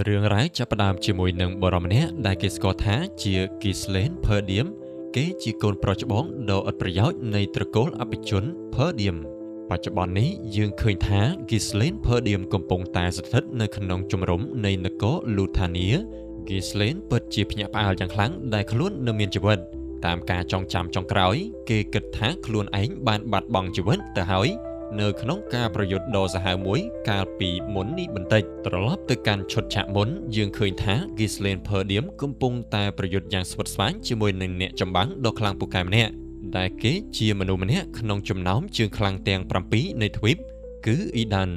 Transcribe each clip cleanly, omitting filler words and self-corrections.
រឿងរ៉ាវចាប់ផ្ដើមជាមួយនឹងបុរសម្នាក់ដែលគេស្គាល់ថាជា Ghislaine Perdiem គេជាកូនប្រុសច្បងដ៏ឥតប្រយោជន៍នៃត្រកូលអភិជន Perdiem បច្ចុប្បន្ននេះយើងឃើញថា Ghislaine Perdiem កំពុងតែស្ថិតនៅក្នុងជំរំនៃនគរ Luthania Ghislaine ពិតជាភ្ញាក់ផ្អើលយ៉ាងខ្លាំងដែលខ្លួននៅមានជីវិតតាមការចងចាំចុងក្រោយគេគិតថាខ្លួនឯងបានបាត់បង់ជីវិតទៅហើយនៅក្នុងការប្រយុទ្ធដ៏សាហាវមួយកាលពីមុននេះបន្តិចត្រឡប់ទៅកាន់ឈុតឆាកមុនយើងឃើញថា Ghislaine Perdiem កំពុងតែប្រយុទ្ធយ៉ាងស្វិតស្វាញជាមួយនឹងអ្នកចម្បាំងដ៏ខ្លាំងពូកែម្នាក់ដែលគេជាមនុស្សម្នាក់ក្នុងចំណោមជើងខ្លាំងទាំង7នៃទ្វីបគឺអ៊ីដាន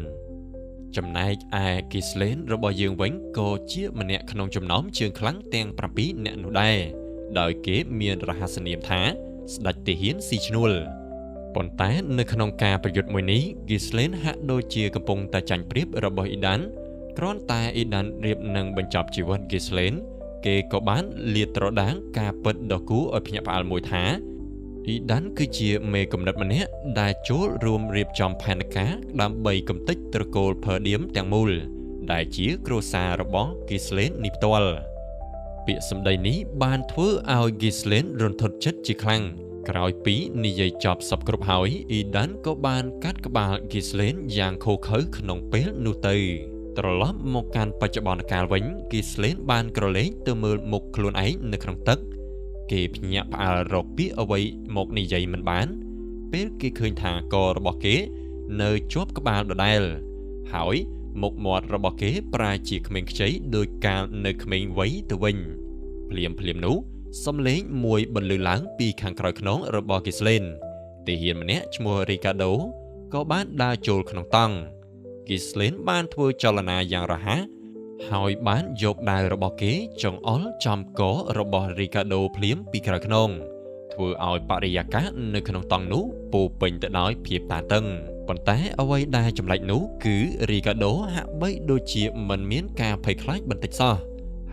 ចំណែកឯ Ghislaine របស់យើងវិញក៏ជាម្នាក់ក្នុងចំណោមជើងខ្លាំងទាំង7នាក់នោះដែរដោយគេមានរហស្សនាមថាស្ដេចទាហានស៊ីឈ្នួលប៉ុន្តែនៅក្នុងការប្រយុទ្ធមួយនេះ Ghislaine ហាក់ដូចជាកំពុងតែចាញ់ប្រៀបរបស់អ៊ីដានគ្រាន់តែអ៊ីដានរៀបនឹងបញ្ចប់ជីវិត Ghislaine គេក៏បានលាតត្រដាងការពិតដ៏គួរឲ្យភ្ញាក់ផ្អើលមួយថាអ៊ីដានគឺជាមេគំនិតម្នាក់ដែលចូលរួមរៀបចំផែនការដើម្បីកម្ទេចត្រកូល Perdiem ទាំងមូលដែលជាគ្រួសាររបស់ Ghislaine នេះផ្ទាល់ពាក្យសម្ដីនេះបានធ្វើឲ្យ Ghislaine រន្ធត់ចិត្តជាខ្លាំងក្រោយពីនិយាយចប់សពគ្រប់ហើយអ៊ីដានក៏បានកាត់ក្បាល Ghislaine យ៉ាងឃោរឃៅក្នុងពេលនោះទៅត្រឡប់មកកាន់បច្ចុប្បន្នកាលវិញ Ghislaine បានក្រឡេកទៅមើលមុខខ្លួនឯងនៅក្នុងទឹកគេភ្ញាក់ផ្អើលរកពាក្យអ្វីមកនិយាយមិនបានពេលគេឃើញថាករបស់គេនៅជាប់ក្បាលដដែលហើយមុខមាត់របស់គេប្រែជាក្មេងខ្ចីដោយកាលនៅក្មេងវ័យទៅវិញភ្លាមភ្លាមនោះសំឡេងមួយបន្លឺឡើងពីខាងក្រោយខ្នងរបស់ Ghislaine ទាហានម្នាក់ឈ្មោះ Ricardo ក៏បានដើរចូលក្នុងតង់ Ghislaine បានធ្វើចលនាយ៉ាងរហ័សហើយបានយកដាវរបស់គេចង្អុលចំករបស់ Ricardo ភ្លាមពីក្រោយខ្នងធ្វើឲ្យបរិយាកាសនៅក្នុងតង់នោះពោពេញទៅដោយភាពតានតឹងប៉ុន្តែអ្វីដែលចម្លែកនោះគឺ Ricardo ហាក់បីដូចជាមិនមានការភ័យខ្លាចបន្តិចសោះ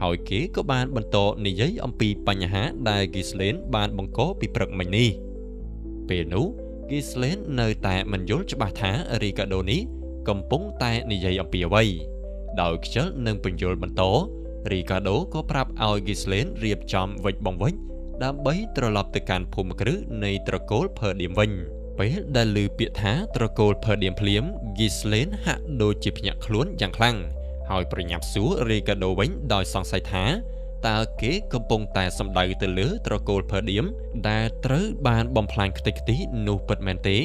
ហើយគេក៏បានបន្តនិយាយអំពីបញ្ហាដែល Ghislaine បានបង្កពីព្រឹកមិញនេះពេលនោះ Ghislaine នៅតែមិនយល់ច្បាស់ថា Ricardo នេះកំពុងតែនិយាយអំពីអ្វីដោយខ្ជិលនឹងពន្យល់បន្ត Ricardo ក៏ប្រាប់ឲ្យ Ghislaine រៀបចំវិចបង្វិចដើម្បីត្រឡប់ទៅកាន់ភូមិគ្រឹះនៃត្រកូល Perdiem វិញពេលដែលឮពាក្យថាត្រកូល Perdiem ភ្លាម Ghislaine ហាក់ដូចជាភ្ញាក់ខ្លួនយ៉ាងខ្លាំងហើយប្រញាប់សួរ Ricardo វិញដោយសង្ស័យថាតើគេកំពុងតែសម្ដៅទៅលើត្រកូល Perdiem ដែលត្រូវបានបំផ្លាញខ្ទេចខ្ទីនោះពិតមែនទេ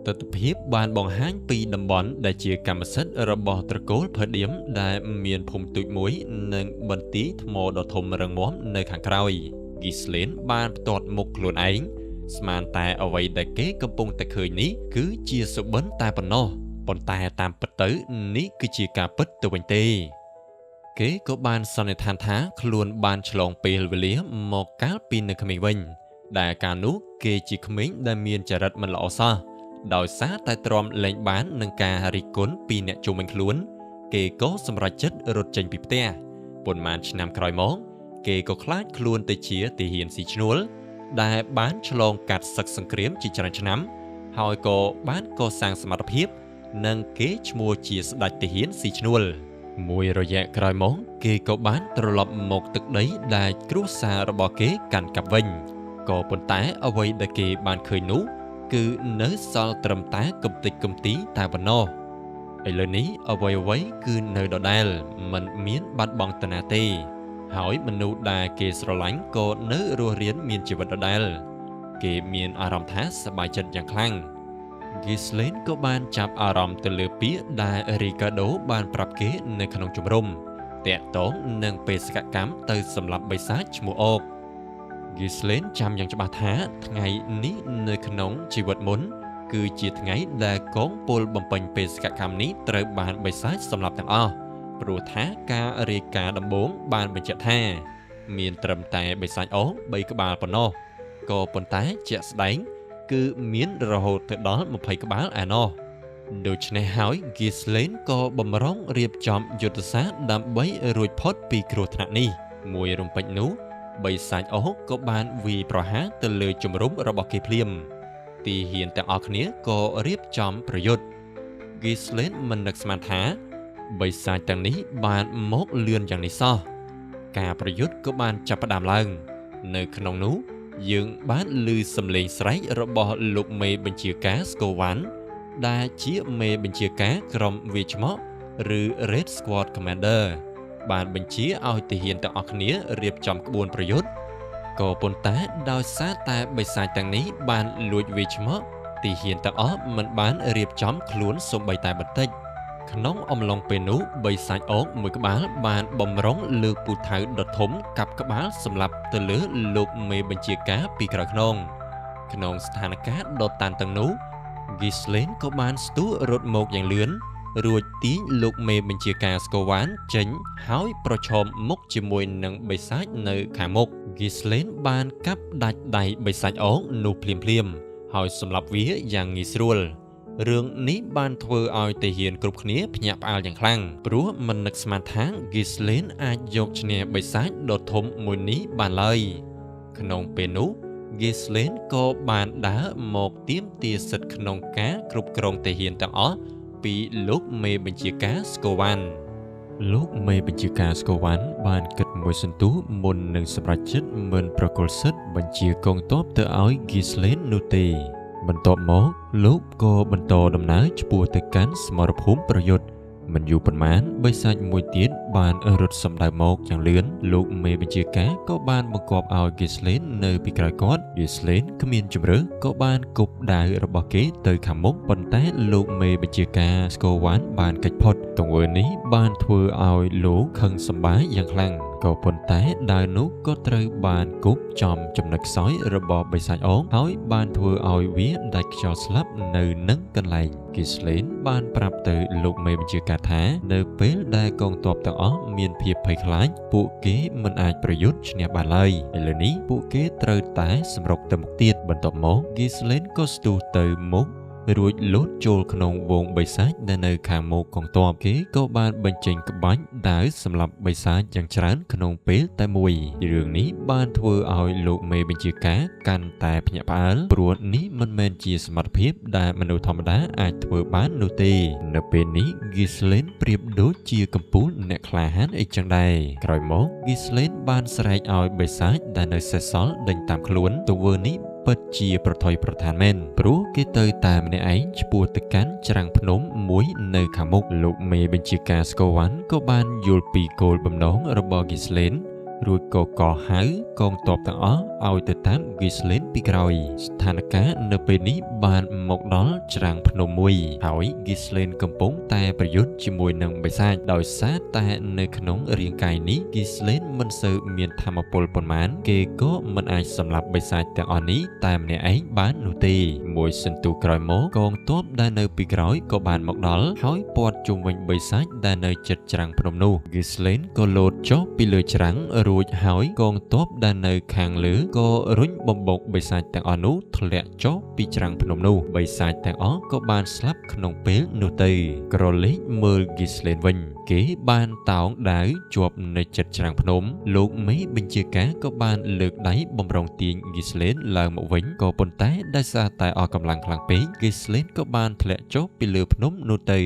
ទិដ្ឋភាពបានបង្ហាញពីតំបន់ដែលជាកម្មសិទ្ធិរបស់ត្រកូល Perdiem ដែលមានភូមិទូចមួយនិងបន្ទាយថ្មដ៏ធំរឹងមាំនៅខាងក្រោយ Ghislaine បានផ្ទាត់មុខខ្លួនឯងស្មានតែអ្វីដែលគេកំពុងតែឃើញនេះគឺជាសុបិនតែប៉ុណ្ណោះប៉ុន្តែតាមពិតទៅនេះគឺជាការពិតទៅវិញទេគេក៏បានសន្និដ្ឋានថាខ្លួនបានឆ្លងពេលវេលាមកកាលពីនៅក្មេងវិញដែលកាលនោះគេជាក្មេងដែលមានចរិតមិនល្អសោះដោយសារតែទ្រាំលែងបាននឹងការរិះគន់ពីអ្នកជុំវិញខ្លួនគេក៏សម្រេចចិត្តរត់ចេញពីផ្ទះប៉ុន្មានឆ្នាំក្រោយមកគេក៏ខ្លាចខ្លួនទៅជាទាហានស៊ីឈ្នួលដែលបានឆ្លងកាត់សឹកសង្គ្រាមជាច្រើនឆ្នាំហើយក៏បានកសាងសមត្ថភាពនិងគេឈ្មោះជាស្ដេចទាហានស៊ីឈ្នួលមួយរយៈក្រោយមកគេក៏បានត្រឡប់មកទឹកដីដែលគ្រួសាររបស់គេកាន់កាប់វិញក៏ប៉ុន្តែអ្វីដែលគេបានឃើញនោះគឺនៅសល់ត្រឹមតែកំទេចកំទីតែប៉ុណ្ណោះឥឡូវនេះអ្វីៗគឺនៅដដែលមិនមានបាត់បង់តាណាទេហើយមនុស្សដែលគេស្រឡាញ់ក៏នៅរស់រានមានជីវិតដដែលគេមានអារម្មណ៍ថាសប្បាយចិត្តយ៉ាងខ្លាំង Ghislaine ក៏បានចាប់អារម្មណ៍ទៅលើពាក្យដែល Ricardo បានប្រាប់គេនៅក្នុងជំរំទាក់ទងនឹងបេសកកម្មទៅសម្លាប់បិសាចឈ្មោះអក Ghislaine ចាំយ៉ាងច្បាស់ថាថ្ងៃនេះនៅក្នុងជីវិតមុនគឺជាថ្ងៃដែលកងពលបំពេញបេសកកម្មនេះត្រូវបានបិសាចសម្លាប់ទាំងអស់ព្រោះថាការរាយការណ៍ដំបូងបានបញ្ជាក់ថាមានត្រឹមតែបិសាចអក3ក្បាលប៉ុណ្ណោះក៏ប៉ុន្តែជាក់ស្ដែងគឺមានរហូតទៅដល់20ក្បាលឯណោះដូច្នេះហើយ Ghislaine ក៏បំរុងរៀបចំយុទ្ធសាស្ត្រដើម្បីរួចផុតពីគ្រោះថ្នាក់នេះមួយរំពេចនោះបិសាចអកក៏បានវាយប្រហារទៅលើជំរំរបស់គេភ្លាមទីហ៊ានទាំងអស់គ្នាក៏រៀបចំប្រយុទ្ធ Ghislaine មិននឹកស្មានថា បិសាចទាំងនេះបានមកលឿនយ៉ាងនេះសោះការប្រយុទ្ធក៏បានចាប់ផ្ដើមឡើងនៅក្នុងនោះយើងបានឮសំឡេងស្រែករបស់លោកមេបញ្ជាការស្កូវ៉ាន់ដែលជាមេបញ្ជាការក្រុមវាយឆ្មក់ឬ Red Squad Commander បានបញ្ជាឲ្យទាហានទាំងអស់គ្នារៀបចំក្បួនប្រយុទ្ធក៏ប៉ុន្តែដោយសារតែបិសាចទាំងនេះបានលួចវាយឆ្មក់ទាហានទាំងអស់មិនបានរៀបចំខ្លួនសូម្បីតែបន្តិចក្នុងអំឡុងពេលនោះបិសាចអកមួយក្បាលបានបំរុងលើកពូថៅដ៏ធំកាប់ក្បាលសម្លាប់ទៅលើលោកមេបញ្ជាការពីក្រោយខ្នងក្នុងស្ថានភាពដ៏តានតឹងនោះ Ghislaine ក៏បានស្ទុះរត់មកយ៉ាងលឿនរួចទាញលោកមេបញ្ជាការស្កូវ៉ានចេញហើយប្រឈមមុខជាមួយនឹងបិសាចនៅខាងមុខ Ghislaine បានកាប់ដាច់ដៃបិសាចអកនោះភ្លាមៗហើយសម្លាប់វាយ៉ាងងាយស្រួលរឿងនេះបានធ្វើឲ្យទាហានគ្រប់គ្នាភ្ញាក់ផ្អើលយ៉ាងខ្លាំងព្រោះមិននឹកស្មានថា Ghislaine អាចយកឈ្នះបិសាចដ៏ធំមួយនេះបានឡើយក្នុងពេលនោះ Ghislaine ក៏បានដើរមកទាមទារសិទ្ធិក្នុងការគ្រប់គ្រងទាហានទាំងអស់ពីលោកមេបញ្ជាការស្កូវ៉ាន់លោកមេបញ្ជាការស្កូវ៉ាន់បានគិតមួយសន្ទុះមុននឹងសម្រេចចិត្តមិនប្រគល់សិទ្ធិបញ្ជាកងទ័ពទៅឲ្យ Ghislaine នោះទេបន្ទាប់មកលោកក៏បន្តដំណើរឆ្ពោះទៅកាន់សមរភូមិប្រយុទ្ធមិនយូរប៉ុន្មានបិសាចមួយទៀតបានរត់សម្ដៅមកយ៉ាងលឿនលោកមេបញ្ជាការក៏បានបង្គាប់ឲ្យ Ghislaine នៅពីក្រោយគាត់ Ghislaine គ្មានជម្រើសក៏បានគប់ដាវរបស់គេទៅខាងមុខប៉ុន្តែលោកមេបញ្ជាការស្កូវ៉ាន់បានគេចផុតទង្វើនេះបានធ្វើឲ្យលោកខឹងសម្បាយ៉ាងខ្លាំងក៏ប៉ុន្តែដាវនោះក៏ត្រូវបានគប់ចំចំណុចខ្សោយរបស់បិសាចអងហើយបានធ្វើឲ្យវាដាច់ខ្យល់ស្លាប់នៅនឹងកន្លែង Ghislaine បានប្រាប់ទៅលោកមេបញ្ជាការថានៅពេលដែលកងទ័ពទាំងអស់មានភាពភ័យខ្លាចពួកគេមិនអាចប្រយុទ្ធឈ្នះបានឡើយឥឡូវនេះពួកគេត្រូវតែសម្រុកទៅមុខទៀតបន្ទាប់មក Ghislaine ក៏ស្ទុះទៅមុខរួចលោតចូលក្នុងវងបិសាចដែលនៅខាងមុខកងទ័ពគេក៏បានបញ្ចេញក្បាច់ដាវសម្លាប់បិសាចយ៉ាងច្រើនក្នុងពេលតែមួយរឿងនេះបានធ្វើឲ្យលោកមេបញ្ជាការកាន់តែភ្ញាក់ផ្អើលព្រោះនេះមិនមែនជាសមត្ថភាពដែលមនុស្សធម្មតាអាចធ្វើបាននោះទេនៅពេលនេះ Ghislaine ប្រៀបដូចជាកំពូលអ្នកក្លាហានអីចឹងដែរក្រោយមក Ghislaine បានស្រែកឲ្យបិសាចដែលនៅសេសសល់ដេញតាមខ្លួនទង្វើនេះពិតជាប្រថុយប្រថានមែនព្រោះគេទៅតែម្នាក់ឯងឆ្ពោះទៅកាន់ច្រាំងភ្នំមួយនៅខាងមុខលោកមេបញ្ជាការស្កូវ៉ាន់ក៏បានយល់ពីគោលបំណងរបស់ Ghislaine រួចក៏កោះហៅកងទ័ពទាំងអស់ឲ្យទៅតាម Ghislaine ពីក្រោយស្ថានភាពនៅពេលនេះបានមកដល់ច្រាំងភ្នំមួយហើយ Ghislaine កំពុងតែប្រយុទ្ធជាមួយនឹងបិសាចដោយសារតែនៅក្នុងរាងកាយនេះ Ghislaine មិនសូវមានធម៌ពលប៉ុន្មានគេក៏មិនអាចសម្លាប់បិសាចទាំងអស់នេះតែម្នាក់ឯងបាននោះទេមួយសន្ទុះក្រោយមកកងទ័ពដែលនៅពីក្រោយក៏បានមកដល់ហើយព័ទ្ធជុំវិញបិសាចដែលនៅជិតច្រាំងភ្នំនោះ Ghislaine ក៏លោតចុះពីលើច្រាំងរួចហើយកងទ័ពដែលនៅខាងលើក៏រុញបំបុកបិសាចទាំងអស់នោះធ្លាក់ចុះពីច្រាំងភ្នំនោះបិសាចទាំងអស់ក៏បានស្លាប់ក្នុងពេលនោះទៅក្រឡេកមើល Ghislaine វិញគេបានតោងដាវជាប់នៅជិតច្រាំងភ្នំលោកមេបញ្ជាការក៏បានលើកដៃបំរុងទាញ Ghislaine ឡើងមកវិញក៏ប៉ុន្តែដោយសារតែអស់កម្លាំងខ្លាំងពេក Ghislaine ក៏បានធ្លាក់ចុះពីលើភ្នំនោះទៅ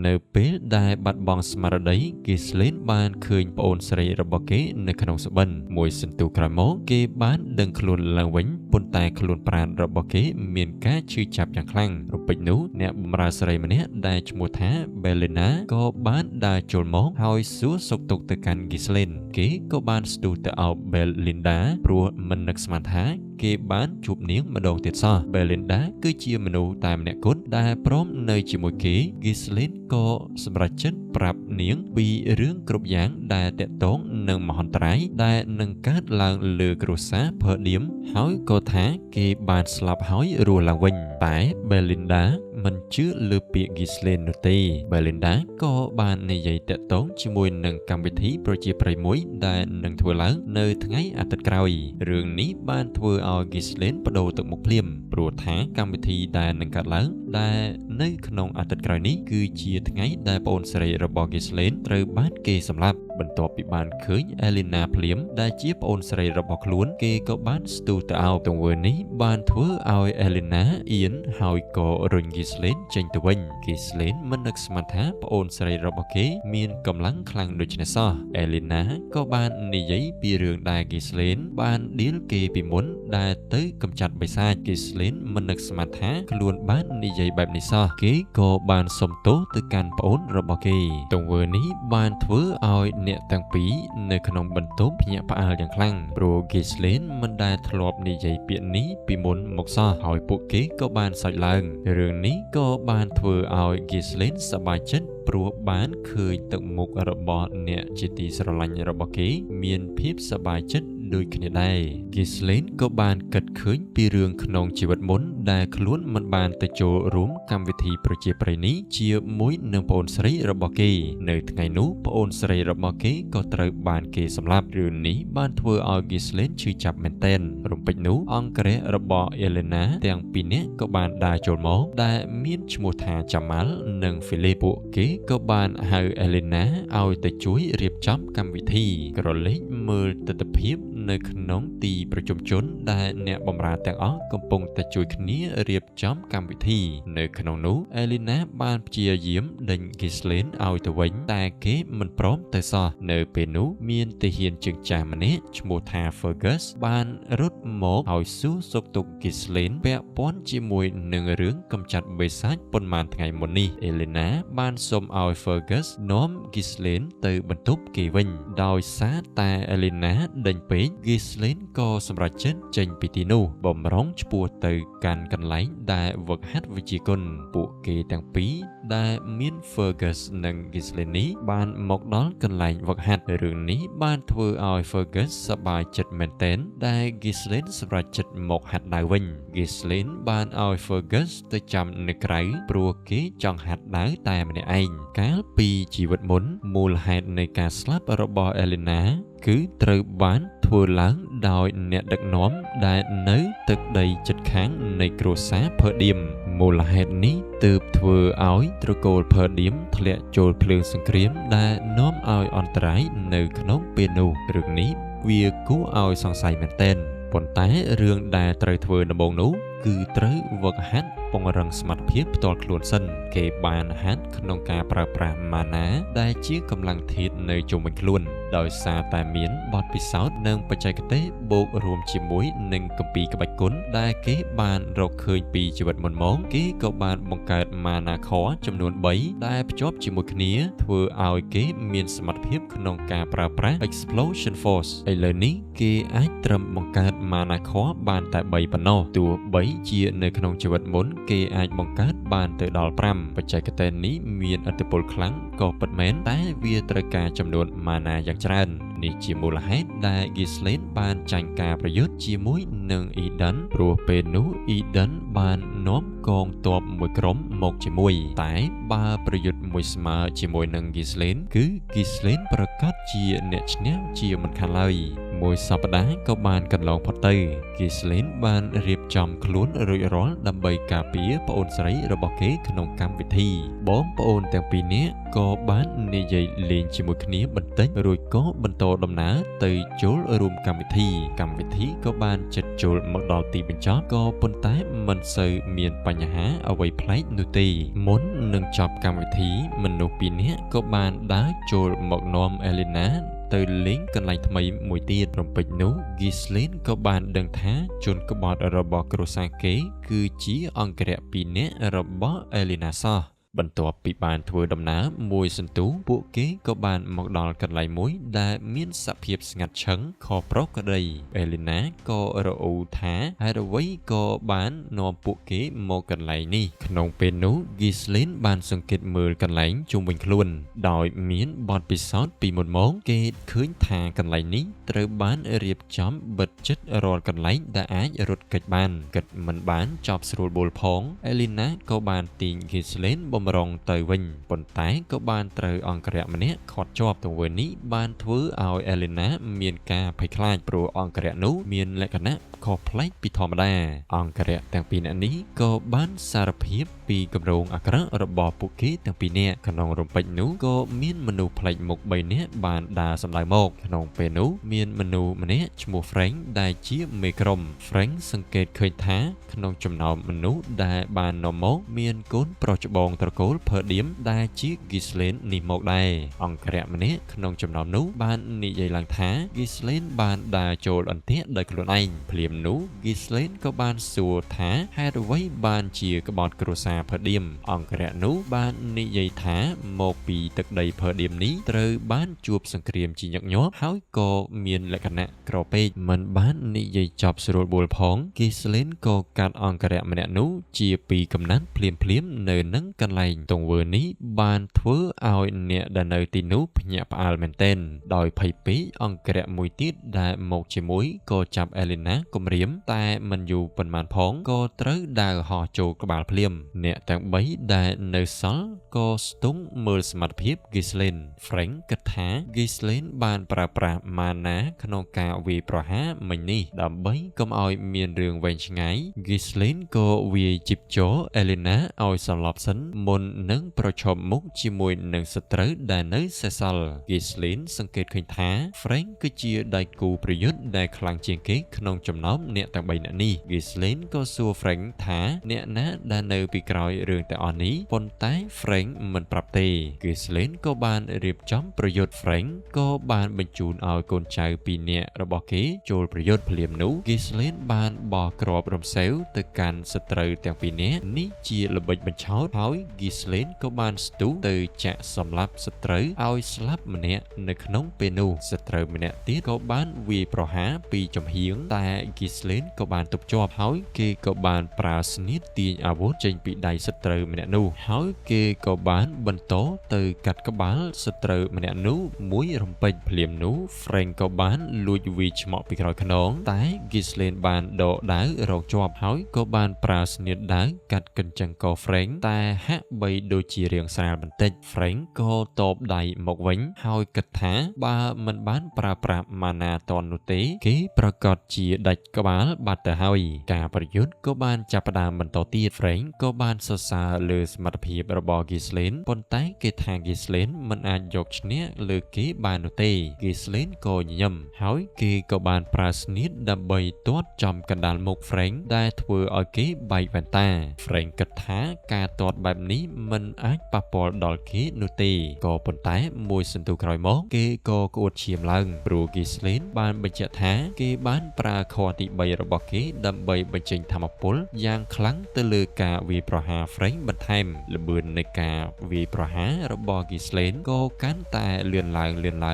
នៅពេលដែលបាត់បង់ស្មារតី Ghislaine បានឃើញប្អូនស្រីរបស់គេនៅក្នុងសុបិនមួយសន្ទុះក្រោយមកគេបានដឹងខ្លួនឡើងវិញប៉ុន្តែខ្លួនប្រាណរបស់គេមានការឈឺចាប់យ៉ាងខ្លាំងរំពេចនោះអ្នកបម្រើស្រីម្នាក់ដែលឈ្មោះថា Belena ក៏បានដើរចូលមកហើយសួរសុខទុក្ខទៅកាន់ Ghislaine គេក៏បានស្ទុះទៅអោប Belinda ព្រោះមិននឹកស្មានថាគេបានជួបនាងម្ដងទៀតសោះ Belinda គឺជាមនុស្សតែម្នាក់គត់ដែលព្រមនៅជាមួយគេ Ghislaine ក៏សម្រេចចិត្តប្រាប់នាងពីរឿងគ្រប់យ៉ាងដែលទាក់ទងនឹងមហន្តរាយដែលនឹងកើតឡើងលើគ្រួសារ Perdiem ហើយក៏ថាគេបានស្លាប់ហើយរស់ឡើងវិញតែ Belinda មិនជឿលើពាក្យ Ghislaine នោះទេ Belinda ក៏បាននិយាយទាក់ទងជាមួយនឹងកម្មវិធីប្រជាប្រិយមួយដែលនឹងធ្វើឡើងនៅថ្ងៃអាទិត្យក្រោយរឿងនេះបានធ្វើ ឲ្យ Ghislaine បដូរទឹកមុខភ្លាមព្រោះថាកម្មវិធីដែលនឹងកើតឡើងដែលនៅក្នុងអាទិត្យក្រោយនេះគឺជាថ្ងៃដែលប្អូនស្រីរបស់ Ghislaine ត្រូវបានគេសម្លាប់បន្ទាប់ពីបានឃើញ Elena ភ្លាមដែលជាប្អូនស្រីរបស់ខ្លួនគេក៏បានស្ទុះទៅអោបទង្វើនេះបានធ្វើឲ្យ Elena អៀនហើយក៏រុញ Ghislaine ចេញទៅវិញ Ghislaine មិននឹកស្មានថាប្អូនស្រីរបស់គេមានកម្លាំងខ្លាំងដូចនេះសោះ Elena ក៏បាននិយាយពីរឿងដែល Ghislaine បានដៀលគេពីមុនដែលទៅកម្ចាត់បិសាច Ghislaine មិននឹកស្មានថាខ្លួនបាននិយាយបែបនេះសោះគេក៏បានសុំទោសទៅកាន់ប្អូនរបស់គេទង្វើនេះបានធ្វើឲ្យអ្នកទាំងពីរនៅក្នុងបន្ទប់ភ្ញាក់ផ្អើលយ៉ាងខ្លាំងព្រោះ Ghislaine មិនដែលធ្លាប់និយាយពាក្យនេះពីមុនមកសោះហើយពួកគេក៏បានសើចឡើងរឿងនេះក៏បានធ្វើឲ្យ Ghislaine សប្បាយចិត្តព្រោះបានឃើញទឹកមុខរបស់អ្នកជាទីស្រឡាញ់របស់គេមានភាពសប្បាយចិត្តដូចគ្នាដែរ Ghislaine ក៏បានគិតឃើញពីរឿងក្នុងជីវិតមុនដែលខ្លួនមិនបានទៅចូលរួមកម្មវិធីប្រជាប្រិយនេះជាមួយនឹងប្អូនស្រីរបស់គេនៅថ្ងៃនោះប្អូនស្រីរបស់គេក៏ត្រូវបានគេសម្លាប់រឿងនេះបានធ្វើឲ្យ Ghislaine ឈឺចាប់មែនទែនរំពេចនោះអង្គរក្សរបស់ Elena ទាំងពីរនាក់ក៏បានដើរចូលមកដែលមានឈ្មោះថា Jamal និង Philip ពួកគេក៏បានហៅ Elena ឲ្យទៅជួយរៀបចំកម្មវិធីក្រឡេកមើលទិដ្ឋភាពនៅក្នុងទីប្រជុំជនដែលអ្នកបម្រើទាំងអស់កំពុងតែជួយគ្នារៀបចំកម្មវិធីនៅក្នុងនោះ Elena បានព្យាយាមដេញ Ghislaine ឲ្យទៅវិញតែគេមិនព្រមទៅសោះនៅពេលនោះមានទាហានជើងចាស់ម្នាក់ឈ្មោះថា Fergus បានរត់មកឲ្យសួរសុខទុក្ខ Ghislaine ពាក់ព័ន្ធជាមួយនឹងរឿងកម្ចាត់បិសាចប៉ុន្មានថ្ងៃមុននេះ Elena បានសុំឲ្យ Fergus នាំ Ghislaine ទៅបន្ទប់គេវិញដោយសារតែ Elena ដេញពេក Ghislaine ក៏សម្រេចចិត្តចេញពីទីនោះបំរុងឆ្ពោះទៅកាន់កន្លែងដែលវឹកហាត់វិជ្ជាគុណពួកគេទាំងពីរដែលមាន Fergus និង Ghislaine នេះបានមកដល់កន្លែងវឹកហាត់រឿងនេះបានធ្វើឲ្យ Fergus សប្បាយចិត្តមែនទែនដែល Ghislaine សម្រេចចិត្តមកហាត់ដាវវិញ Ghislaine បានឲ្យ Fergus ទៅចាំនៅក្រៅព្រោះគេចង់ហាត់ដាវតែម្នាក់ឯងកាលពីជីវិតមុនមូលហេតុនៃការស្លាប់របស់ Elena គឺត្រូវបានធ្វើឡើងដោយអ្នកដឹកនាំដែលនៅទឹកដីជិតខាងនៃគ្រួសារ Perdiem មូលហេតុនេះទើបធ្វើឲ្យត្រកូល Perdiem ធ្លាក់ចូលភ្លើងសង្គ្រាមដែលនាំឲ្យអន្តរាយនៅក្នុងពេលនោះរឿងនេះវាគួរឲ្យសង្ស័យមែនទែនប៉ុន្តែរឿងដែលត្រូវធ្វើដំបូងនោះគឺត្រូវវឹកហាត់ពង្រឹងសមត្ថភាពផ្ទាល់ខ្លួនសិនគេបានហាត់ក្នុងការប្រើប្រាស់ម៉ាណាដែលជាកម្លាំងធាតុនៅជុំវិញខ្លួនដោយសារតែមានបទពិសោធន៍និងបច្ចេកទេសបូករួមជាមួយនឹងគម្ពីរក្បាច់គុណដែលគេបានរកឃើញពីជីវិតមុនមកគេក៏បានបង្កើតម៉ាណាខចំនួន3ដែលភ្ជាប់ជាមួយគ្នាធ្វើឲ្យគេមានសមត្ថភាពក្នុងការប្រើប្រាស់ Explosion Force ឥឡូវនេះគេអាចត្រឹមបង្កើតម៉ាណាខបានតែ3ប៉ុណ្ណោះទោះបីជានៅក្នុងជីវិតមុនគេអាចបង្កើតបានទៅដល់5បច្ចេកទេសនេះមានឥទ្ធិពលខ្លាំងក៏ពិតមែនតែវាត្រូវការចំនួនម៉ាណាយ៉ាងច្រើននេះជាមូលហេតុដែល Ghislaine បានចាញ់ការប្រយុទ្ធជាមួយនឹង Eden ព្រោះពេលនោះ Eden បាននាំកងទ័ពមួយក្រុមមកជាមួយតែបើប្រយុទ្ធមួយស្មើជាមួយនឹង Ghislaine គឺ Ghislaine ប្រកាសជាអ្នកឈ្នះជាមិនខានឡើយមួយសប្តាហ៍ក៏បានកន្លងផុតទៅ Ghislaine បានរៀបចំខ្លួនរួចរាល់ដើម្បីការពារប្អូនស្រីរបស់គេក្នុងកម្មវិធីបងប្អូនទាំងពីរនាក់ក៏បាននិយាយលេងជាមួយគ្នាបន្តិចរួចក៏បន្តដំណើរទៅចូលរួមកម្មវិធីកម្មវិធីក៏បានជិតចូលមកដល់ទីបញ្ចប់ក៏ប៉ុន្តែមិនសូវមានបញ្ហាអ្វីប្លែកនោះទេមុននឹងចប់កម្មវិធីមនុស្សពីរនាក់ក៏បានដើរចូលមកនាំ Elena ទៅលេងកន្លែងថ្មីមួយទៀតរំពេចនោះ Ghislaine ក៏បានដឹងថាជនក្បត់របស់គ្រួសារគេគឺជាអង្គរក្សពីរនាក់របស់ Elena សោះបន្ទាប់ពីបានធ្វើដំណើរមួយសន្ទុះពួកគេក៏បានមកដល់កន្លែងមួយដែលមានសភាពស្ងាត់ឈឹងខុសប្រក្រតី Elena ក៏រអ៊ូថាហេតុអ្វីក៏បាននាំពួកគេមកកន្លែងនេះក្នុងពេលនោះ Ghislaine បានសង្កេតមើលកន្លែងជុំវិញខ្លួនដោយមានបទពិសោធន៍ពីមុនមកគេឃើញថាកន្លែងនេះត្រូវបានរៀបចំបិទជិតរាល់កន្លែងដែលអាចរត់គេចបានគិតមិនបានចប់ស្រួលបួលផង Elena ក៏បានទាញ Ghislaine បំរុងទៅវិញប៉ុន្តែក៏បានត្រូវអង្គរក្សម្នាក់ខាត់ជាប់ទង្វើនេះបានធ្វើឲ្យ Elena មានការភ័យខ្លាចព្រោះអង្គរក្សនោះមានលក្ខណៈខុស ុសប្លែកពីធម្មតាអង្គរៈទាំងពីរនាក់នេះក៏បានសារភាពពីគម្រោងអាក្រក់របស់ពួកគេទាំងពីរនាក់ក្នុងរំពេចនោះក៏មានមនុស្សប្លែកមុខ3នាក់បានដើរសម្ដៅមកក្នុងពេលនោះមានមនុស្សម្នាក់ឈ្មោះ Frank ដែលជាមេក្រុម Frank សង្កេតឃើញថាក្នុងចំណោមមនុស្សដែលបាននាំមកមានកូនប្រុសច្បងត្រកូល Perdiem ដែលជា Ghislaine នេះមកដែរអង្គរៈម្នាក់ក្នុងចំណោមនោះបាននិយាយឡើងថា Ghislaine បានដើរចូលអន្ទាក់ដោយខ្លួនឯងភ្លាមនោះ Ghislaine ក៏បានសួរថាហេតុអ្វីបានជាក្បត់គ្រួសារ Perdiem អង្គរៈនោះបាននិយាយថាមកពីទឹកដី Perdiem នេះត្រូវបានជួបសង្គ្រាមជាញឹកញាប់ហើយក៏មានលក្ខណៈក្រពេកមិនបាននិយាយចប់ស្រួលបួលផង Ghislaine ក៏កាត់អង្គរៈម្នាក់នោះជាពីរកំណាត់ភ្លាមៗនៅនឹងកន្លែងទង្វើនេះបានធ្វើឲ្យអ្នកដែលនៅទីនោះភ្ញាក់ផ្អើលមែនទែនដោយភ័យពេកអង្គរៈមួយទៀតដែលមកជាមួយក៏ចាប់អេលីណាគំរាមតែមិនយូរប៉ុន្មានផងក៏ត្រូវដាវហោះចូលក្បាលភ្លាមអ្នកទាំង3ដែលនៅសល់ក៏ស្ទង់មើលសមត្ថភាព Ghislaine Frank គិតថា Ghislaine បានប្រើប្រាស់ម៉ាណាក្នុងការវាយប្រហារមិញនេះដើម្បីកុំឲ្យមានរឿងវែងឆ្ងាយ Ghislaine ក៏វាយជីបចរអេលីណាឲ្យសន្លប់សិនមុននឹងប្រឈមមុខជាមួយនឹងសត្រូវដែលនៅសេសសល់ Ghislaine សង្កេតឃើញថា Frank គឺជាដៃគូប្រយុទ្ធដែលខ្លាំងជាងគេក្នុងចំណោមអ្នកទាំង3នាក់នេះ Ghislaine ក៏សួរ Frank ថាអ្នកណាដែលនៅពីក្រោយរឿងទាំងអស់នេះប៉ុន្តែ Frank មិនប្រាប់ទេ Ghislaine ក៏បានរៀបចំប្រយុទ្ធ Frank ក៏បានបញ្ជូនឲ្យកូនចៅពីរនាក់របស់គេចូលប្រយុទ្ធភ្លាមនោះ Ghislaine បានបោះគ្រាប់រំសេវទៅកាន់សត្រូវទាំងពីរនាក់នេះជាល្បិចបញ្ឆោតហើយ Ghislaine ក៏បានស្ទុះទៅចាក់សម្លាប់សត្រូវឲ្យស្លាប់ម្នាក់នៅក្នុងពេលនោះសត្រូវម្នាក់ទៀតក៏បានវាយប្រហារពីចំហៀងតែ Ghislaine ក៏បានទប់ជាប់ហើយគេក៏បានប្រើស្នៀតទាញអាវុធចេញពីដៃសត្រូវម្នាក់នោះហើយគេក៏បានបន្តទៅកាត់ក្បាលសត្រូវម្នាក់នោះមួយរំពេចភ្លាមនោះ Frank ក៏បានលួចវាយឆ្មក់ពីក្រោយខ្នងតែ Ghislaine បានដកដាវរកជាប់ហើយក៏បានប្រើស្នៀតដាវកាត់កញ្ចឹងក Frank តែហាក់បីដូចជារាងស្រាលបន្តិច Frank ក៏តបដៃមកវិញហើយគិតថាបើមិនបានប្រើប្រាស់ម៉ាណាតននោះទេគេប្រកាសជាដាច់ក្បាលបាត់ទៅហើយការប្រយុទ្ធក៏បានចាប់ផ្ដើមបន្តទៀត Frank ក៏បានសរសើរលើសមត្ថភាពរបស់ Ghislaine ប៉ុន្តែគេថា Ghislaine មិនអាចយកឈ្នះលើគេបាននោះទេ Ghislaine ក៏ញញឹមហើយគេក៏បានប្រើស្នៀតដើម្បីទាត់ចំកណ្ដាលមុខ Frank ដែលធ្វើឲ្យគេបែកវ៉ែនតា Frank គិតថាការទាត់បែបនេះមិនអាចប៉ះពាល់ដល់គេនោះទេក៏ប៉ុន្តែមួយសន្ទុះក្រោយមកគេក៏ក្អួតឈាមឡើងព្រោះ Ghislaine បានបញ្ជាក់ថាគេបានប្រើខទី3របស់គេដើម្បីបញ្ចេញធម៌ពលយ៉ាងខ្លាំងទៅលើការវាយប្រហារ Frank បន្ថែមល្បឿននៃការវាយប្រហាររបស់ Ghislaine ក៏កាន់តែលឿនឡើ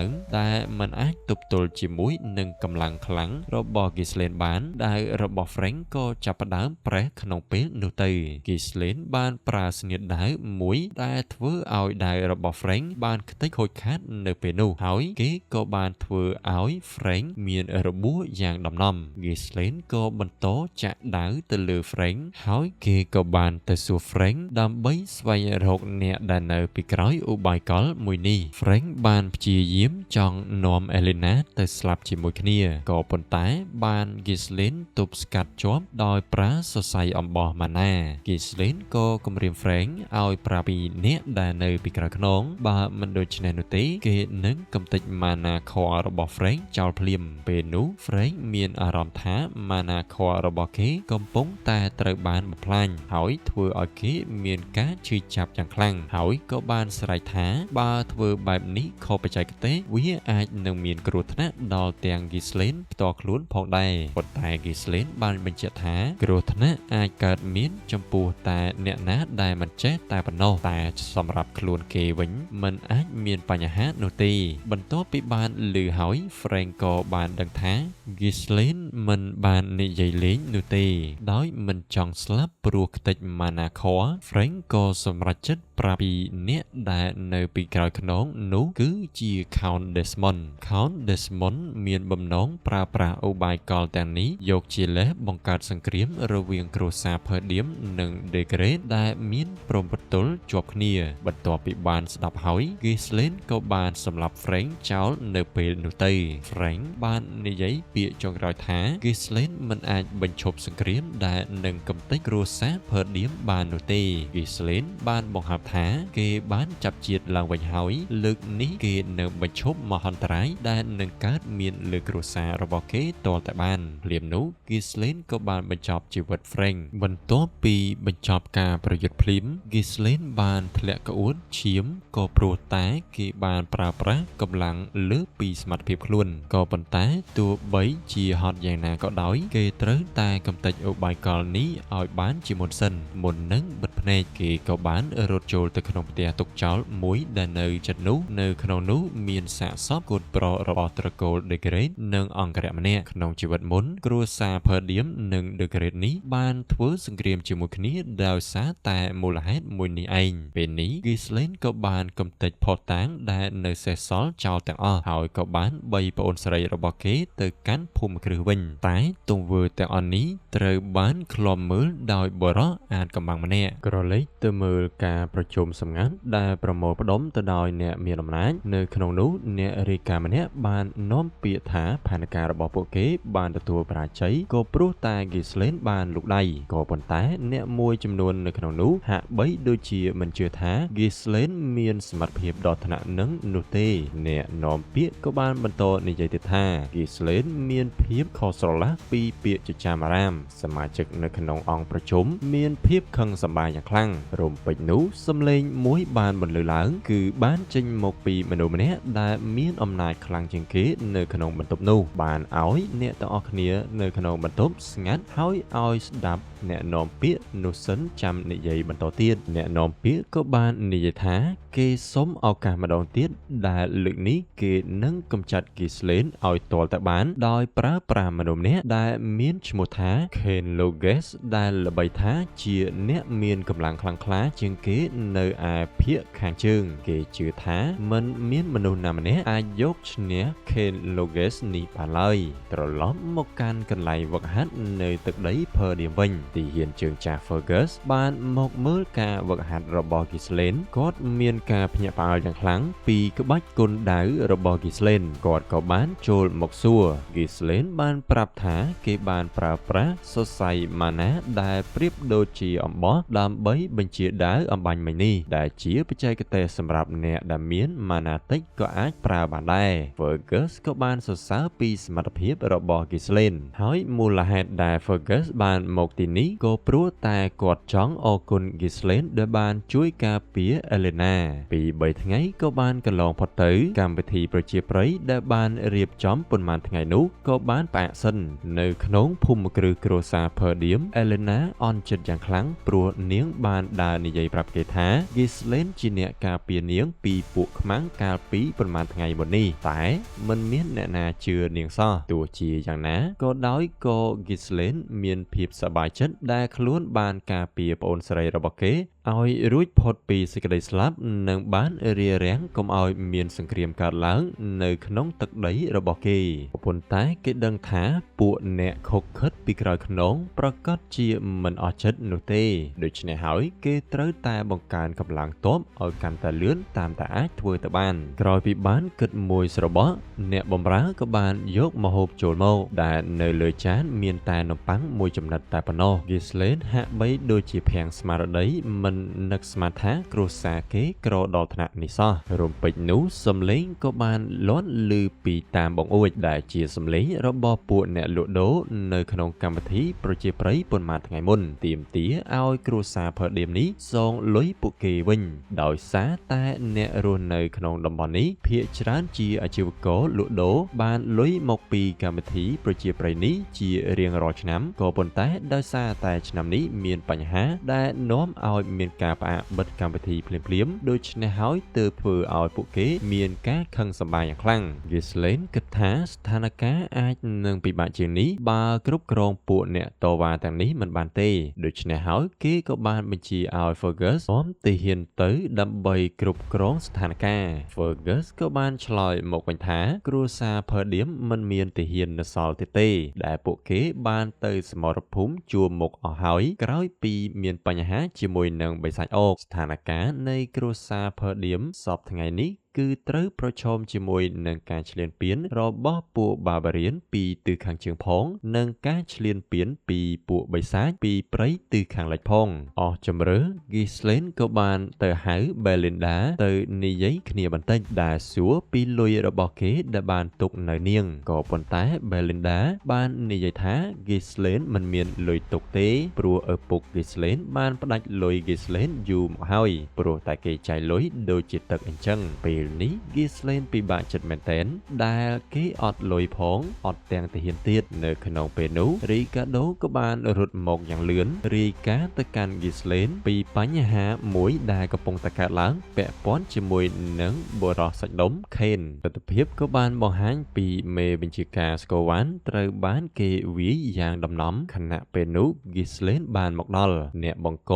ងដែលមិនអាចទប់ទល់ជាមួយនឹងកម្លាំងខ្លាំងរបស់ Ghislaine បានដែលរបស់ Frank ក៏ចាប់ផ្ដើមប្រេះក្នុងពេលនោះទៅ Ghislaine បានប្រើស្នៀតដាវមួយដែលធ្វើឲ្យដាវរបស់ Frank បានខ្ទេចខូចខាតនៅពេលនោះហើយគេក៏បានធ្វើឲ្យ Frank មានរបួសយ៉ាងដំណំ Ghislaine ក៏បន្តចាក់ដាវទៅលើ Frank ហើយគេក៏បានទៅសួរ Frank ដើម្បីស្វែងរកអ្នកដែលនៅពីក្រោយឧបាយកលមួយនេះ Frank បានព្យាយាមចង់នាំ Elena ទៅស្លាប់ជាមួយគ្នាក៏ប៉ុន្តែបាន Ghislaine ទប់ស្កាត់ជាប់ដោយប្រើសរសៃអំបោះម៉ាណា Ghislaine ក៏គំរាម Frank ឲ្យប្រាប់ពីអ្នកដែលនៅពីក្រោយខ្នងបើមិនដូច្នេះនោះទេគេនឹងកំទេចម៉ាណាខរបស់ Frank ចោលភ្លាមពេលនោះ Frank មានអារម្មណ៍ថាម៉ាណាខរបស់គេកំពុងតែត្រូវបានបំផ្លាញហើយធ្វើឲ្យគេមានការឈឺចាប់យ៉ាងខ្លាំងហើយក៏បានស្រែកថាបើធ្វើបែបនេះខុសបច្ចេកទេសវាអាចនឹងមានគ្រោះថ្នាក់ដល់ទាំង Ghislaine ផ្ទាល់ខ្លួនផងដែរប៉ុន្តែ Ghislaine បានបញ្ជាក់ថាគ្រោះថ្នាក់អាចកើតមានចំពោះតែអ្នកណាដែលមិនចេះតែប៉ុណ្ណោះតែសម្រាប់ខ្លួនគេវិញមិនអាចមានបញ្ហានោះទេបន្ទាប់ពីបានឮហើយ Frank ក៏បានដឹងថា Ghislaine មិនបាននិយាយលេងនោះទេដោយមិនចង់ស្លាប់ព្រោះខ្ទេចម៉ាណាខ Frank ក៏សម្រេចចិត្តប្រាប់ពីអ្នកដែលនៅពីក្រោយខ្នងនោះគឺជា Count Desmond Count Desmond មានបំណងប្រើប្រាស់ឧបាយកលទាំងនេះយកជាលេសបង្កើតសង្គ្រាមរវាងគ្រួសារ Perdiem និង Degrade ដែលមានព្រំប្រទល់ជាប់គ្នាបន្ទាប់ពីបានស្ដាប់ហើយ Ghislaine ក៏បានសម្លាប់ Frank ចោលនៅពេលនោះទៅ Frank បាននិយាយពាក្យចុងក្រោយថា Ghislaine មិនអាចបញ្ឈប់សង្គ្រាមដែលនឹងកម្ទេចគ្រួសារ Perdiem បាននោះទេ Ghislaine បានបង្ហើបថាគេបានចាប់ជាតិឡើងវិញហើយលើកនេះគេនឹងបញ្ឈប់មហន្តរាយដែលនឹងកើតមានលើគ្រួសាររបស់គេទាល់តែបានភ្លាមនោះ Ghislaine ក៏បានបញ្ចប់ជីវិត Frank បន្ទាប់ពីបញ្ចប់ការប្រយុទ្ធភ្លាម Ghislaine បានធ្លាក់ក្អួតឈាមក៏ព្រោះតែគេបានប្រើប្រាស់កម្លាំងលើសពីសមត្ថភាពខ្លួនក៏ប៉ុន្តែទោះបីជាហត់យ៉ាងណាក៏ដោយគេត្រូវតែកម្ទេចឧបាយកលនេះឲ្យបានជាមុនសិនមុននឹងបិទភ្នែកគេក៏បានរត់ចូលទៅក្នុងផ្ទះទុកចោលមួយដែលនៅជិតនោះនៅក្នុងនោះមានសាកសពកូនប្រុសរបស់ត្រកូល The Great និងអង្គរក្សម្នាក់ក្នុងជីវិតមុនគ្រួសារ Perdiem និង The Great នេះបានធ្វើសង្គ្រាមជាមួយគ្នាដោយសារតែមូលហេតុមួយនេះឯងពេលនេះ Ghislaine ក៏បានកម្ទេចភស្តុតាងដែលនៅសេសសល់ចោលទាំងអស់ហើយក៏បានបីប្អូនស្រីរបស់គេទៅកាន់ភូមិគ្រឹះវិញតែទង្វើទាំងអស់នេះត្រូវបានឃ្លាំមើលដោយបុរសអាតកំបាំងម្នាក់ក្រឡេកទៅមើលការប្រជុំសម្ងាត់ដែលប្រមូលផ្ដុំទៅដោយអ្នកមានអំណាចនៅក្នុងនោះអ្នករាយការណ៍ម្នាក់បាននាំពាក្យថាផែនការរបស់ពួកគេបានទទួលបរាជ័យក៏ព្រោះតែ Ghislaine បានលូកដៃក៏ប៉ុន្តែអ្នកមួយចំនួននៅក្នុងនោះហាក់បីដូចជាមិនជឿថា Ghislaine មានសមត្ថភាពដល់ថ្នាក់នឹងនោះទេអ្នកនាំពាក្យក៏បានបន្តនិយាយទៀតថា Ghislaine មានភាពខុសស្រឡះពីពាក្យចចាមអារាមសមាជិកនៅក្នុងអង្គប្រជុំមានភាពខឹងសម្បារយ៉ាងខ្លាំងរំពេចនោះសំឡេងមួយបានបន្លឺឡើងគឺបានចេញមកពីមនុស្សម្នាក់ដែលមានអំណាចខ្លាំងជាងគេនៅក្នុងបន្ទប់នោះបានឲ្យអ្នកទាំងអស់គ្នានៅក្នុងបន្ទប់ស្ងាត់ហើយឲ្យស្ដាប់អ្នកនាំពាក្យនោះសិនចាំនិយាយបន្តទៀតអ្នកនាំពាក្យក៏បាននិយាយថាគេសុំឱកាសម្ដងទៀតដែលលើកនេះគេនឹងកម្ចាត់ Ghislaine ឲ្យទាល់តែបានដោយប្រើប្រាស់មនុស្សម្នាក់ដែលមានឈ្មោះថា Ken Loges ដែលល្បីថាជាអ្នកមានកម្លាំងខ្លាំងក្លាជាងគេនៅឯភាគខាងជើងគេជឿថាមិនមានមនុស្សណាម្នាក់អាចយកឈ្នះ Ken Loges នេះបានឡើយត្រឡប់មកកាន់កន្លែងវឹកហាត់នៅទឹកដី Perdiem វិញទីហ៊ានជើងចាស់ Fergus បានមកមើលការវឹកហាត់របស់ Ghislaine គាត់មានការភ្ញាក់ផ្អើលយ៉ាងខ្លាំងពីក្បាច់គុនដាវរបស់ Ghislaine គាត់ក៏បានចូលមកសួរ Ghislaine បានប្រាប់ថាគេបានប្រើប្រាស់សរសៃម៉ាណាដែលប្រៀបដូចជាអំបោះដើម្បីបញ្ជាដាវអំបាញ់មិញនេះដែលជាបច្ចេកទេសសម្រាប់អ្នកដែលមានម៉ាណាតិចក៏អាចប្រើបានដែរ Fergus ក៏បានសរសើរពីសមត្ថភាពរបស់ Ghislaine ហើយមូលហេតុដែល Fergus បានមកទីនេះក៏ព្រោះតែគាត់ចង់អរគុណ Ghislaine ដែលបានជួយការពារ Elena ពី3ថ្ងៃក៏បានកន្លងផុតទៅកម្មវិធីប្រជាប្រិយដែលបានរៀបចំប៉ុន្មានថ្ងៃនោះក៏បានផ្អាកសិននៅក្នុងភូមិគ្រឹះគ្រួសារ Perdiem Elena អន់ចិត្តយ៉ាងខ្លាំងព្រោះនាងបានដើរនិយាយប្រាប់គេថា Ghislaine ជាអ្នកការពារនាងពីពួកខ្មាំងកាលពីប៉ុន្មានថ្ងៃមុននេះតែមិនមានអ្នកណាជឿនាងសោះទោះជាយ៉ាងណាក៏ដោយក៏ Ghislaine មានភាពសប្បាយចិត្តដែលខ្លួនបានការពារប្អូនស្រីរបស់គេឲ្យរួចផុតពីសេចក្តីស្លាប់និងបានរារាំងកុំឲ្យមានសង្គ្រាមកើតឡើងនៅក្នុងទឹកដីរបស់គេប៉ុន្តែគេដឹងថាពួកអ្នកខុកខិតពីក្រោយខ្នងប្រកាសជាមិនអស់ចិត្តនោះទេដូច្នេះហើយគេត្រូវតែបង្កើនកម្លាំងទ័ពឲ្យកាន់តែលឿនតាមតែអាចធ្វើទៅបានក្រោយពីបានគិតមួយស្របក់អ្នកបម្រើក៏បានយកម្ហូបចូលមកដែលនៅលើចានមានតែនំប៉័ងមួយចំណិតតែប៉ុណ្ណោះ Ghislaine ហាក់បីដូចជាភាំងស្មារតីមិននឹកស្មានថាគ្រួសារគេក្រដល់ថ្នាក់នេះសោះរំពេចនោះសំឡេងក៏បានលាន់ឮពីតាមបង្អួចដែលជាសំឡេងរបស់ពួកអ្នកលក់ដូរនៅក្នុងកម្មវិធីប្រជាប្រិយប៉ុន្មានថ្ងៃមុនទាមទារឲ្យគ្រួសារ Perdiem នេះសងលុយពួកគេវិញដោយសារតែអ្នករស់នៅក្នុងតំបន់នេះភាគច្រើនជាអាជីវករលក់ដូរបានលុយមកពីកម្មវិធីប្រជាប្រិយនេះជារៀងរាល់ឆ្នាំក៏ប៉ុន្តែដោយសារតែឆ្នាំនេះមានបញ្ហាដែលនាំឲ្យមានការផ្អាកបិទកម្មវិធីភ្លាមៗដូច្នេះហើយទើបធ្វើឲ្យពួកគេមានការខឹងសម្បារយ៉ាងខ្លាំង Ghislaine គិតថាស្ថានភាពអាចនឹងពិបាកជាងនេះបើគ្រប់គ្រងពួកអ្នកតវ៉ាទាំងនេះមិនបានទេដូច្នេះហើយគេក៏បានបញ្ជាឲ្យ Fergus នាំទាហានទៅដើម្បីគ្រប់គ្រងស្ថានភាព Fergus ក៏បានឆ្លើយមកវិញថាគ្រួសារ Perdiem មិនមានទាហាននៅសល់ទៀតទេដែលពួកគេបានទៅសមរភូមិជួរមុខអស់ហើយក្រោយពីមានបញ្ហាជាមួយនឹងបិសាចអកស្ថានភាពនៃគ្រួសារ Perdiem សព្វថ្ងៃនេះ គឺត្រូវប្រឈមជាមួយនឹងការឈ្លានពានរបស់ពួកបាបារៀនពីទិសខាងជើងផង និងការឈ្លានពានពីពួកបិសាចពីព្រៃទិសខាងលិចផងអស់ជំរឿ Ghislaine ក៏បានទៅហៅ Belinda ទៅនិយាយគ្នាបន្តិចដែលសួរពីលុយរបស់គេដែលបានទុកនៅនាងក៏ប៉ុន្តែ Belinda បាននិយាយថា Ghislaine មិនមានលុយទុកទេព្រោះឪពុក Ghislaine បានផ្ដាច់លុយ Ghislaine យូរមកហើយព្រោះតែគេចាយលុយដូចជាទឹកអញ្ចឹងពេលនេះ Ghislaine ពិបាកចិត្តមែនទែនដែលគេអត់លុយផងអត់ទាំងទាហានទៀតនៅក្នុងពេលនោះ Ricardo ក៏បានរត់មកយ៉ាងលឿនរាយការណ៍ទៅកាន់ Ghislaine ពីបញ្ហាមួយដែលកំពុងតែកើតឡើងពាក់ព័ន្ធជាមួយនឹងបុរសសាច់ដុំខេនទស្សនភាពក៏បានបង្ហាញពីមេបញ្ជាការស្កូវ៉ានត្រូវបានគេវាយយ៉ាងដំណំខណៈពេលនោះ Ghislaine បានមកដល់អ្នកបង្ក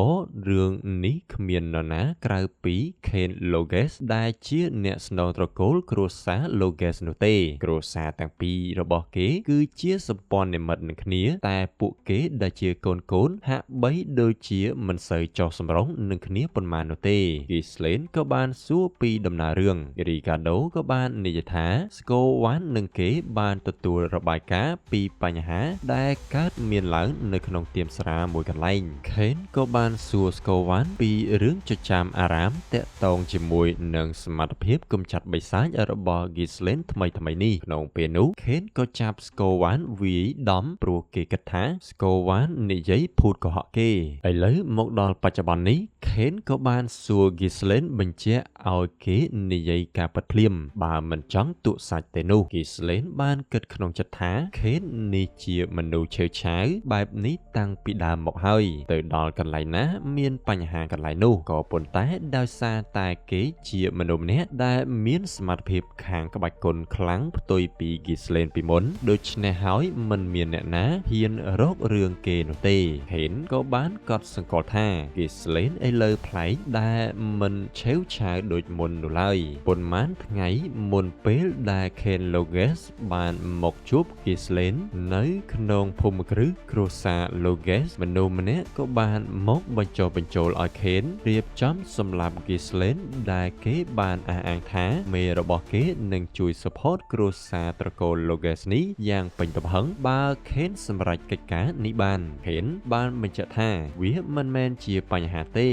រឿងនេះគ្មាននរណាក្រៅពី Kane Loges ដែលជាអ្នកស្នងត្រកូលគ្រួសារ Loges នោះទេគ្រួសារទាំងពីររបស់គេគឺជាសម្ព័ន្ធនិមិត្តនឹងគ្នាតែពួកគេដែលជាកូនៗហាក់បីដូចជាមិនសូវចុះសម្រុងនឹងគ្នាប៉ុន្មាននោះទេ Ghislaine ក៏បានសួរពីដំណើររឿង Ricardo ក៏បាននិយាយថាស្កូវ៉ាននិងគេបានទទួលរបាយការណ៍ពីបញ្ហាដែលកើតមានឡើងនៅក្នុងទៀមស្រាមួយកន្លែងខេនក៏បានសួរស្កូវ៉ានពីរឿងចចាមអារាមតាក់ទងជាមួយនឹងសមត្ថភាពកម្ចាត់បិសាចរបស់ Ghislaine ថ្មីៗនេះក្នុងពេលនោះខេនក៏ចាប់ស្កូវ៉ានវាយដំព្រោះគេគិតថាស្កូវ៉ាននិយាយភូតកុហកគេឥឡូវមកដល់បច្ចុប្បន្ននេះខេនក៏បានសួរ Ghislaine បញ្ជាក់ឲ្យគេនិយាយការពិតភ្លាមបើមិនចង់ទក់សាច់ទេនោះ Ghislaine បានគិតក្នុងចិត្តថាខេននេះជាមនុស្សឆេវឆាវបែបនេះតាំងពីដើមមកហើយទៅដល់កន្លែងណាមានបញ្ហាកន្លែងនោះក៏ប៉ុន្តែដោយសារតែគេជាមនុស្សម្នាក់ដែលមានសមត្ថភាពខាងក្បាច់គុណខ្លាំងផ្ទុយពី Ghislaine ពីមុនដូច្នេះហើយមិនមានអ្នកណាហ៊ានរករឿងគេនោះទេខេនក៏បានកត់សម្គាល់ថា Ghislaine ឥឡូវប្លែកដែលមិនឆេវឆាវដូចមុននោះឡើយប៉ុន្មានថ្ងៃមុនពេលដែល Ken Loges បានមកជួប Ghislaine នៅក្នុងភូមិគ្រឹះគ្រួសារ Loges មនុស្សម្នាក់ក៏បានមកបញ្ចុះបញ្ចូលឲ្យខេនរៀបចំសម្លាប់ Ghislaine ដែលគេបានអះអាងថាមេរបស់គេនឹងជួយ support គ្រួសារត្រកូល Loges នេះយ៉ាងពេញទំហឹងបើខេនសម្រេចកិច្ចការនេះបានខេនបានបញ្ជាក់ថាវាមិនមែនជាបញ្ហាទេ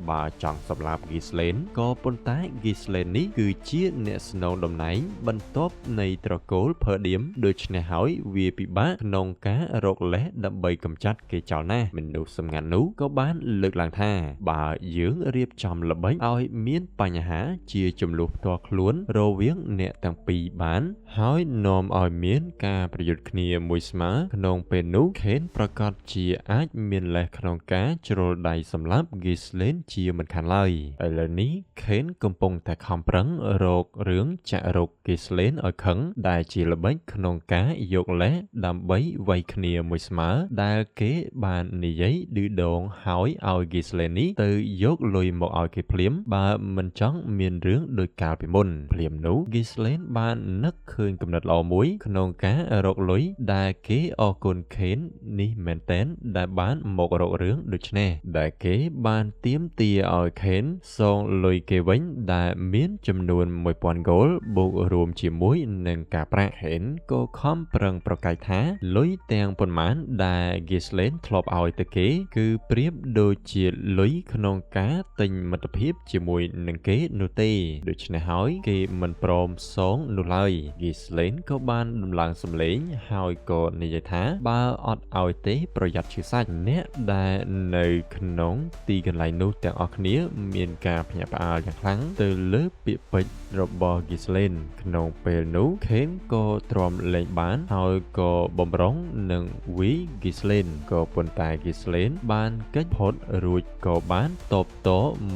បើចង់សម្លាប់ Ghislaine ក៏ប៉ុន្តែ Ghislaine នេះគឺជាអ្នកស្នងតំណែងបន្ទាប់នៃត្រកូល Perdiem ដូច្នេះហើយវាពិបាកក្នុងការរកលេសដើម្បីកម្ចាត់គេចោលណាស់មនុស្សសម្ងាត់នោះក៏បានលើកឡើងថាបើយើងរៀបចំល្បិចឲ្យមានបញ្ហាជាចំនួនផ្ទាល់ខ្លួនរវាងអ្នកទាំងពីរបានហើយនាំឲ្យមានការប្រយុទ្ធគ្នាមួយស្មើក្នុងពេលនោះខេនប្រកាសជាអាចមានលេសក្នុងការជ្រុលដៃសម្លាប់ Ghislaine ជាមិនខានឡើយឥឡូវនេះខេនកំពុងតែខំប្រឹងរករឿងចាក់រក Ghislaine ឲ្យខឹងដែលជាល្បិចក្នុងការយកលេសដើម្បីវាយគ្នាមួយស្មើដែលគេបាននិយាយឌឺដងហើយឲ្យ Ghislaine នេះទៅយកលុយមកឲ្យគេភ្លាមបើមិនចង់មានរឿងដូចកាលពីមុនភ្លាមនោះ Ghislaine បាននឹកឃើញគំនិតល្អមួយក្នុងការរកលុយដែលគេអរគុណខេននេះមែនទែនដែលបានមករករឿងដូចនេះដែលគេបានទាមទារឲ្យខេនសងលុយគេវិញដែលមានចំនួន1000ហ្គោលបូករួមជាមួយនឹងការប្រាក់ខេនក៏ខំប្រឹងប្រកែកថាលុយទាំងប៉ុន្មានដែល Ghislaine ធ្លាប់ឲ្យទៅគេគឺប្រៀបដូចជាលុយក្នុងការទិញមិត្តភាពជាមួយនឹងគេនោះទេដូច្នេះហើយគេមិនព្រមសងនោះឡើយ Ghislaine ក៏បានដំឡើងសម្លេងហើយក៏និយាយថាបើអត់ឲ្យទេប្រយ័ត្នឈឺសាច់អ្នកដែលនៅក្នុងទីកន្លែងនោះទាំងអស់គ្នាមានការភ្ញាក់ផ្អើលយ៉ាងខ្លាំងទៅលើពាក្យពេចន៍របស់ Ghislaine ក្នុងពេលនោះខេនក៏ទ្រាំលែងបានហើយក៏បំរុងនឹងវី Ghislaine ក៏ប៉ុន្តែ Ghislaine បានគេចផុតរួចក៏បានតបត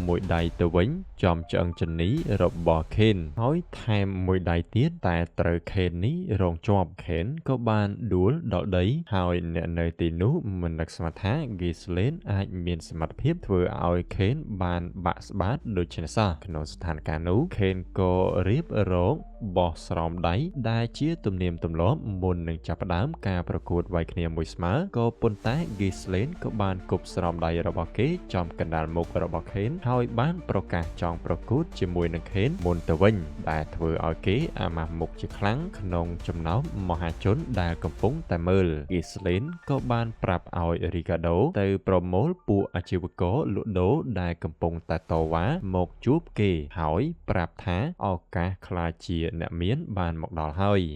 មួយដៃទៅវិញចំឆ្អឹងជំនីរបស់ខេនហើយថែមមួយដៃទៀតតែត្រូវខេននេះរងជាប់ខេនក៏បានដួលដល់ដីហើយអ្នកនៅទីនោះមិននឹកស្មានថា Ghislaine អាចមានសមត្ថភាពធ្វើឲ្យខេនបានបាក់ស្បាតដូចនេះសោះក្នុងស្ថានភាពនោះខេនក៏រៀបរកបោះស្រោមដៃដែលជាទំនៀមទម្លាប់មុននឹងចាប់ផ្ដើមការប្រកួតវាយគ្នាមួយស្មើក៏ប៉ុន្តែ Ghislaine ក៏បានគប់ស្រោមដៃរបស់គេចំកណ្ដាលមុខរបស់ខេនហើយបានប្រកាសចង់ប្រកួតជាមួយនឹងខេន នមុនទៅវិញដែលធ្វើឲ្យគេអាម៉ាស់មុខជាខ្លាំងក្នុងចំណោមមហាជនដែលកំពុងតែមើល។ គីស្លេនក៏បានប្រាប់ឲ្យរីកាដូទៅប្រមូលពួកអាជីវករលក់ដូរដែលកំពុងតែតវ៉ាមកជួបគេ ហើយប្រាប់ថាឱកាសក្លាយជាអ្នកមានបានមកដល់ហើយ។